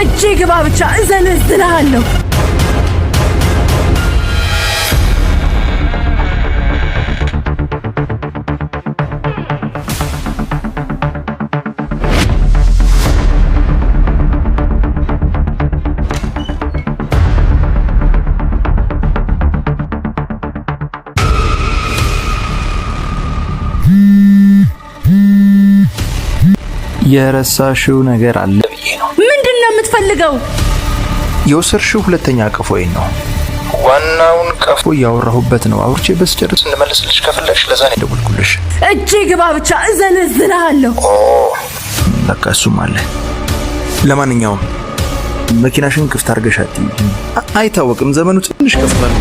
እጄ ግባ ብቻ እዘነዝንሃለሁ። የረሳሽው ነገር አለ ብዬ ነው። ምንድን ነው የምትፈልገው? የወሰድሽው ሁለተኛ ቀፎዬን ነው። ዋናውን ቀፎ እያወራሁበት ነው። አውርቼ በስጨርስ እንመለስልሽ ከፈለግሽ ለዛ ነው የደወልኩልሽ። እጄ ግባ ብቻ እዘነዝንሃለሁ። በቃ እሱም አለ። ለማንኛውም መኪናሽን ክፍት አድርገሽ አትሂጂ። አይታወቅም፣ ዘመኑ ትንሽ ከፍቷል።